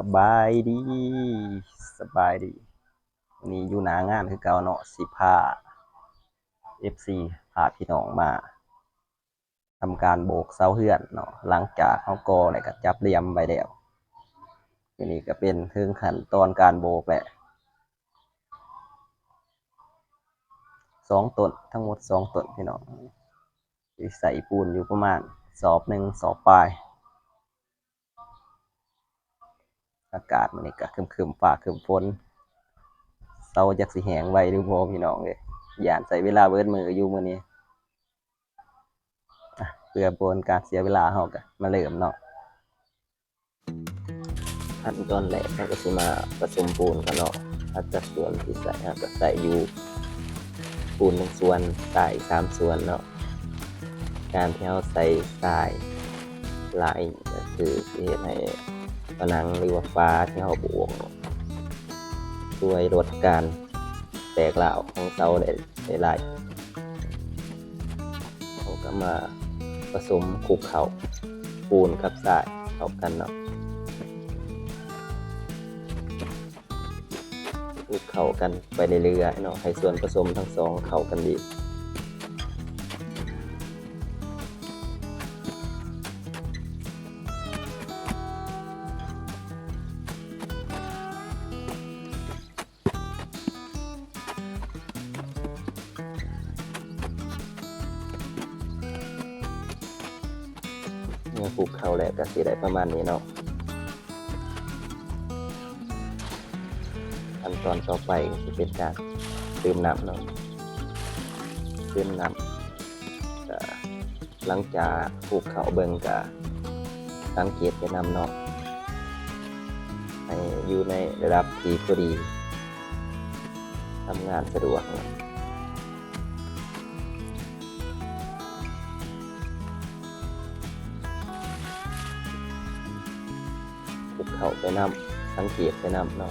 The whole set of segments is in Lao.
ສະບາຍດີ ສະບາຍດີ ມື້ນີ້ຢູ່ໜ້າງານຄືເກົ່າເນາະ ຊິພາເອັຟຊີ ພາພີ່ນ້ອງມາທຳການໂບກເສົາເຮືອນເນາະ ຫຼັງຈາກເຮົາກໍ່ແລ້ວກໍຈັບຫຼ່ຽມໄວ້ແລ້ວ. ມື້ນີ້ກໍເປັນເຖິງຂັ້ນຕອນການໂບກແລ້ວ ສອງຕົ້ນ ທັງໝົດສອງຕົ້ນພີ່ນ້ອງ ຊິໃສ່ປູນຢູ່ປະມານສອບໜຶ່ງ ສອບປາຍ. ອາກາດມື້ນີ້ກໍຄຶ້ມໆ ຟ້າຄຶ້ມຝົນ ເສົາຈັກຊິແຫ້ງໄວຫຼືບໍ່ພີ່ນ້ອງເອີຍ ຢ້ານໃຊ້ເວລາເບິດມື້ຢູ່ມື້ນີ້. ອະ ເພື່ອບໍ່ເປັນການເສຍເວລາ ເຮົາກໍມາເລີ່ມເນາະ. ຂັ້ນຕອນແລກເຮົາກໍຊິມາປະສົມປູນກ່ອນເນາະ ເຮົາຈັກສ່ວນທີ່ໃສ່ ເຮົາກໍໃສ່ຢູ່ປູນໜຶ່ງສ່ວນ ຊາຍອີກສາມສ່ວນເນາະ. ການທີ່ເຮົາໃສ່ຊາຍຫຼາຍກໍຄືຊິເຮັດໃຫ້ຜະໜັງ ຫຼືວ່າຝາທີ່ເຮົາໂບກ ຊ່ວຍລົດການແຕກຮ້າວຂອງເສົາໄດ້ ໄດ້ຫຼາຍ. ເຮົາກໍມາປະສົມຄຸກເຂົ້າປູນກັບຊາຍເຂົ້າກັນເນາະ ຄຸກເຂົ້າກັນໄປເລື້ອຍໆເນາະ ໃຫ້ສ່ວນປະສົມທັງສອງເຂົ້າກັນດີ. ເມື່ອຄຸກເຂົ້າແລ້ວກໍຊິໄດ້ປະມານນີ້ເນາະ. ຂັ້ນຕອນຕໍ່ໄປກໍຊິເປັນການຕື່ມນ້ຳເນາະ ຕື່ມນ້ຳ ກໍ ຫຼັງຈາກຄຸກເຂົ້າເບິ່ງກະສັງເກດໄປນຳເນາະ ໃຫ້ຢູ່ໃນລະດັບທີ່ພໍດີ ທຳງານສະດວກເນາະ. ຄຸກເຂົ້າໄປນຳ ສັງເກດໄປນຳເນາະ.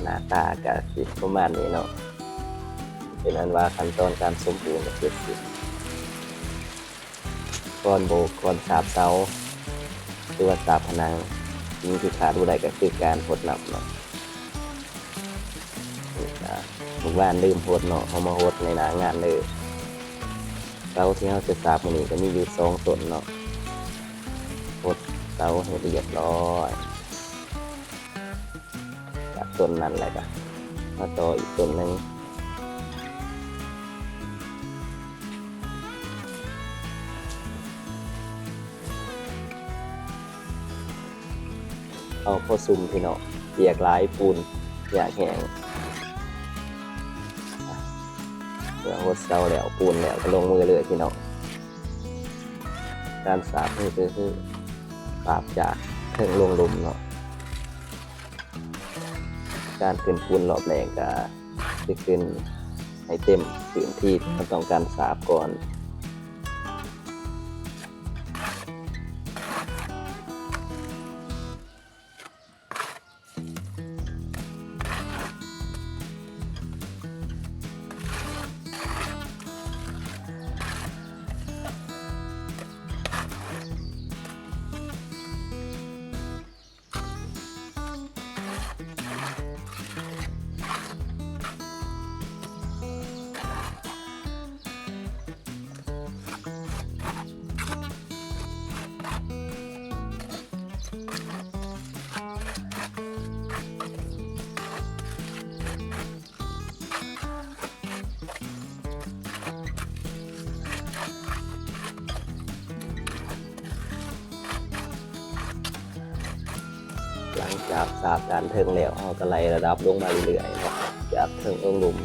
ໜ້າຕາກະຊິປະມານນີ້ເນາະ ເປັນອັນວ່າຂັ້ນຕອນການສົມປູນກະເສັດສິ້ນ. ກ່ອນໂບກ ກ່ອນສາບເສົາ ຫຼືວ່າສາບຜະໜັງ ສິ່ງທີ່ຂາດບໍ່ໄດ້ກະຄືການຫົດນ້ຳເນາະ. ອາ ມື້ວານລືມຫົດເນາະ ເຮົາມາຫົດໃນໜ້າງານເລີຍ. ເສົາທີ່ເຮົາຈະສາບມື້ນີ້ກໍມີຢູ່ສອງຕົ້ນເນາະ ຫົດເສົາໃຫ້ລຽບຮ້ອຍ ຈາກຕົ້ນນັ້ນແລ້ວກໍມາຕໍ່ອີກຕົ້ນໜຶ່ງ. ເອົາພໍຊຸ່ມພີ່ນ້ອງ ປຽກຫຼາຍປູນຢາກແຫ້ງ. ເມື່ອຫົດເສົາແລ້ວ ປູນແລ້ວ ກໍລົງມືເລີຍພີ່ນ້ອງ. ການສາບນີ້ກໍຄືສາບຈາກເທິງລົງລຸ່ມເນາະ. ການຂຶ້ນປູນລອບແລກກໍຊິຂຶ້ນໃຫ້ເຕັມພື້ນທີ່ທີ່ເຮົາຕ້ອງການສາບກ່ອນ. ຫຼັງຈາກສາບດ້ານເທິງແລ້ວ ເຮົາກໍໄລ່ລະດັບລົງມາເລື້ອຍໆເນາະ ຈາກເທິງລົງລຸ່ມ.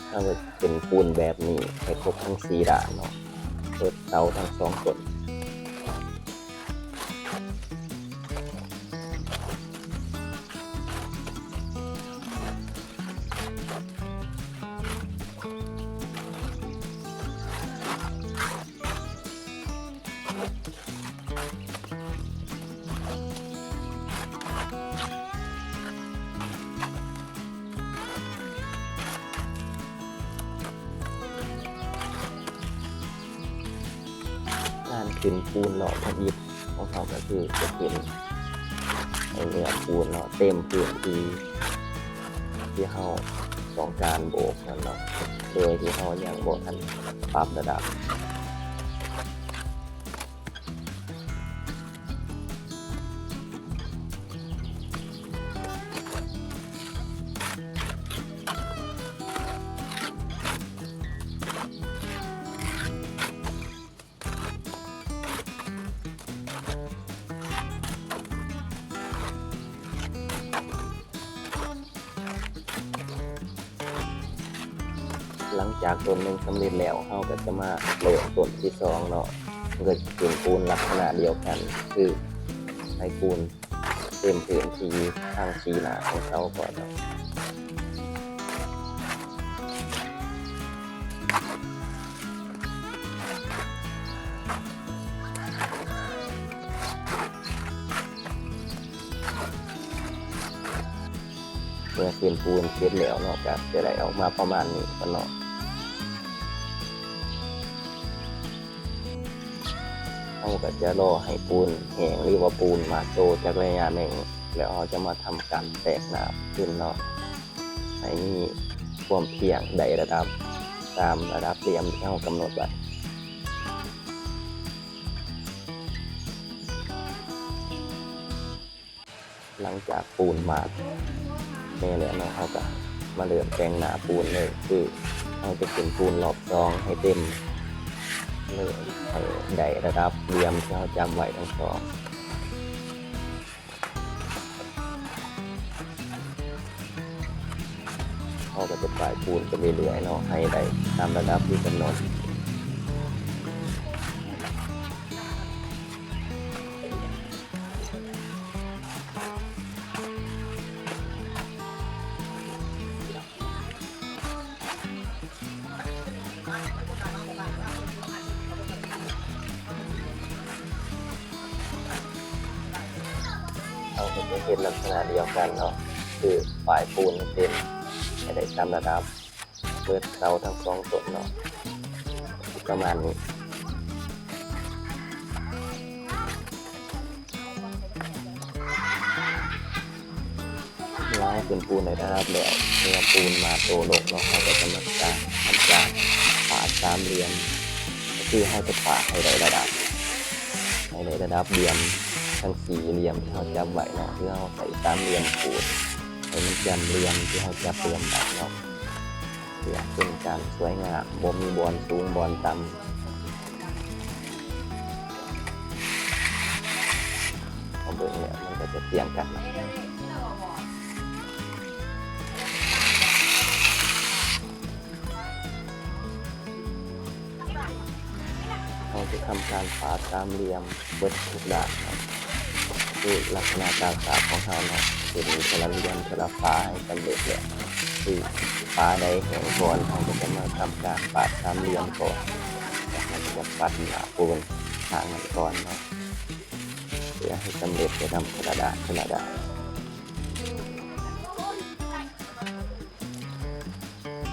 ເຮົາກໍຂຶ້ນປູນແບບນີ້ໃຫ້ຄົບທັງສີ່ດ້ານເນາະ ເຮັດເສົາທັງສອງຕົ້ນ. ຫຼັ ການຂຶ້ນປູນເນາະ ທຳອິດຂອງເຮົາກໍຄືຈະຂຶ້ນໃຫ້ເນື້ອປູນເນາະ ເຕັມພື້ນທີ່ທີ່ເຮົາຕ້ອງການໂບກນັ້ນເນາະ ໂດຍທີ່ເຮົາຍັງບໍ່ທັນປັບລະດັບ. ຫຼັງຈາກຕົ້ນໜຶ່ງສຳເລັດແລ້ວ ເຮົາກໍຈະມາເລີ່ມຕົ້ນທີສອງເນາະ ກໍຈະເປັນປູນລັກສະນະດຽວກັນ ຄືໃຫ້ປູນເຕັມພື້ນທີ່ທາງສີໜ້າຂອງເສົາກ່ອນເນາະ. ເມື່ອຂຶ້ນປູນເສັດແລ້ວເນາະ ກໍຈະໄດ້ອອກມາປະມານນີ້ກ່ອນເນາະ. ເຮົາກໍຈະລໍໃຫ້ປູນແຫ້ງ ຫຼືວ່າປູນມາດໂຕຈັກໄລຍະໜຶ່ງ ແລ້ວເຮົາຈະມາທຳການແຕກໜ້າຄືນເນາະ ໃຫ້ມີຄວາມພຽງໄດ້ລະດັບຕາມລະດັບຫຼ່ຽມທີ່ເຮົາກຳນົດໄວ້. ຫຼັງຈາກປູນມາດແນ່ແລ້ວເນາະ ເຮົາກໍມາເລີ່ມແຕ່ງໜ້າປູນເລີຍ ຄືເຮົາຈະຂຶ້ນປູນລອບສອງໃຫ້ເຕັມເລີຍ ໃຫ້ໄດ້ລະດັບຫຼ່ຽມທີ່ເຮົາຈັບໄວ້ທັງສອງ. ເຮົາກໍຈະປ້າຍປູນໄປເລື້ອຍໆເນາະ ໃຫ້ໄດ້ຕາມລະດັບທີ່ກຳນົດ. ເຮົາກໍຈະເຮັດລັກສະນະດຽວກັນເນາະ ຄືປ້າຍປູນໃຫ້ເຕັມ ໃຫ້ໄດ້ຕາມລະດັບເບິດເສົາທັງສອງຕົ້ນເນາະ ປະມານນີ້. ເມື່ອເຮົາຂຶ້ນປູນໄດ້ລະດັບແລ້ວ ເມື່ອປູນມາດໂຕລົງເນາະ ເຮົາກໍຈະມາການ ທຳການປາດສາມຫຼ່ຽມ ກໍຄືເຮົາຈະປາດໃຫ້ໄດ້ລະດັບ ໃຫ້ໄດ້ລະດັບຫຼ່ຽມທັງສີ່ຫຼ່ຽມທີ່ເຮົາຈັບໄວ້ເນາະ ຄືເຮົາໃສ່ສາມຫຼ່ຽມຂູດ ໃຫ້ມັນຈຳຫຼ່ຽມທີ່ເຮົາຈັບເລີ່ມໄດ້ເນາະ ເພື່ອເປັນການສວຍງາມ ບໍ່ມີບ່ອນສູງບ່ອນຕ່ຳ. ເຮົາເບິ່ງແລ້ວມັນກໍຈະທ່ຽງກັນ. ເຮົາຈະທຳການປາດສາມຫຼ່ຽມເບິດທຸກດ້ານເນາະ ຄືລັກສະນະການປາດຂອງເຮົາເນາະ ເປັນເທື່ອລະຫຼ່ຽມເທື່ອລະຝາໃຫ້ສຳເລັດແລ້ວ ຄືຝາໃດແຫ້ງກ່ອນ ເຮົາກໍຈະມາທຳການປາດສາມຫຼ່ຽມກ່ອນ ແລ້ວເຮົາກໍຈະປັດໜ້າປູນຂ້າງນັ້ນກ່ອນເນາະ ເພື່ອໃຫ້ສຳເລັດໄປນຳເທື່ອລະດ້ານເທື່ອລະດ້ານ.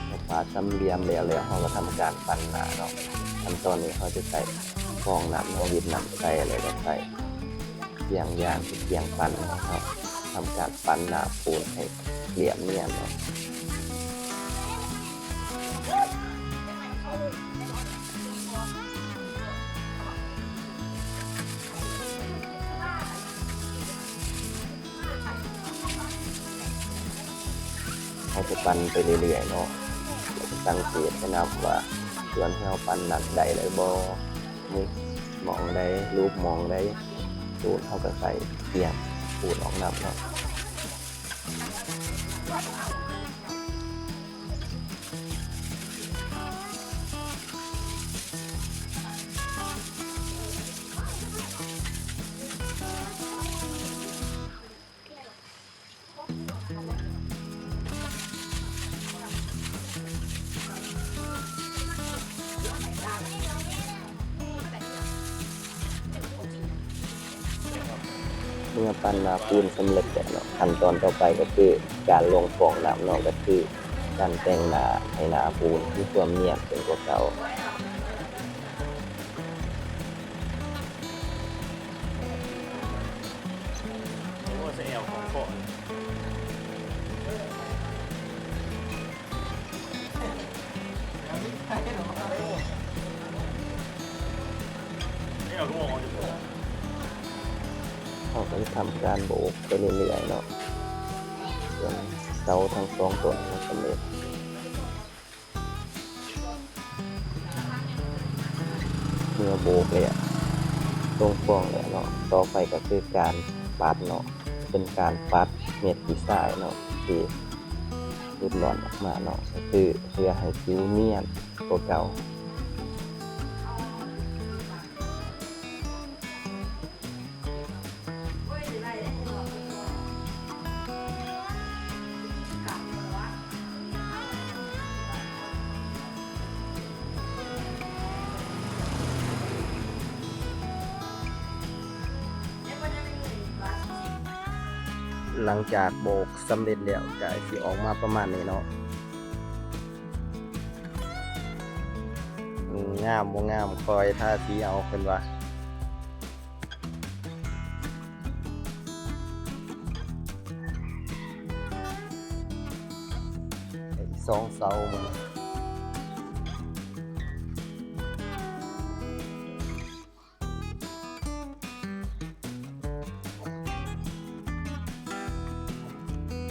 ເຮົາປາດສາມຫຼ່ຽມແລ້ວ ແລ້ວເຮົາກໍທຳການປັ້ນໜ້າເນາະ. ຂັ້ນຕອນນີ້ເຮົາຈະໃຊ້ຟອງນ້ຳເນາະ ວິດນ້ຳໃສ່ ແລ້ວກໍໃຊ້ເຄື່ອງຢ່າງທີ່ກຽງປັ້ນເນາະ ເຮົາທຳການປັ້ນໜ້າປູນໃຫ້ລຽບນຽນເນາະ. ເຮົາຈະປັ້ນໄປເລື້ອຍໆເນາະ ແລ້ວກໍສັງເກດໄປນຳວ່າສ່ວນທີ່ເຮົາປັ້ນນັ້ນໄດ້ແລ້ວບໍ່ ໝຸກໝ່ອງໃດ ຫຼຸບໝ່ອງໃດ ຂູດ ເຮົາກໍໃສ່ກຽງຂູດອອກນຳເນາະ. ເມື່ອປັ້ນໜ້າປູນສຳເລັດແລ້ວເນາະ ຂັ້ນຕອນຕໍ່ໄປກໍຄືການລົງຟອງນ້ຳເນາະ ກໍຄືການແຕ່ງໜ້າໃຫ້ໜ້າປູນມີຄວາມນຽນຂຶ້ນກວ່າເກົ່າ. ເຮົາກໍຈະທຳການໂບກໄປເລື້ອຍໆເນາະ ຈົນເສົາທັງສອງຕົ້ນສຳເລັດ. ເມື່ອໂບກແລ້ວ ລົງປ່ອງແລ້ວເນາະ ຕໍ່ໄປກໍຄືການປັດເນາະ ເປັນການປັດເມັດຂີ້ຊາຍເນາະ ທີ່ຫຼຸດລ່ອນອອກມາເນາະ ກໍຄືເພື່ອໃຫ້ຜິວນຽນກວ່າເກົ່າ. ຫຼັງຈາກໂບກສຳເລັດແລ້ວ ກໍຊິອອກມາປະມານນີ້ເນາະ. ງາມບໍ່ງາມ ຄ່ອຍທາສີເອົາ ເພິ່ນວ່າ. ໄດ້ສອງເສົາມື້ນີ້.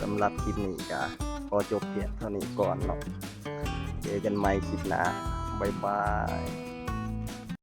ສຳລັບຄລິບນີ້ກໍຂໍຈົບພຽງເທົ່ານີ້ກ່ອນເນາະ. ເຈີກັນໃໝ່ຄລິບໜ້າ. ບາຍບາຍ.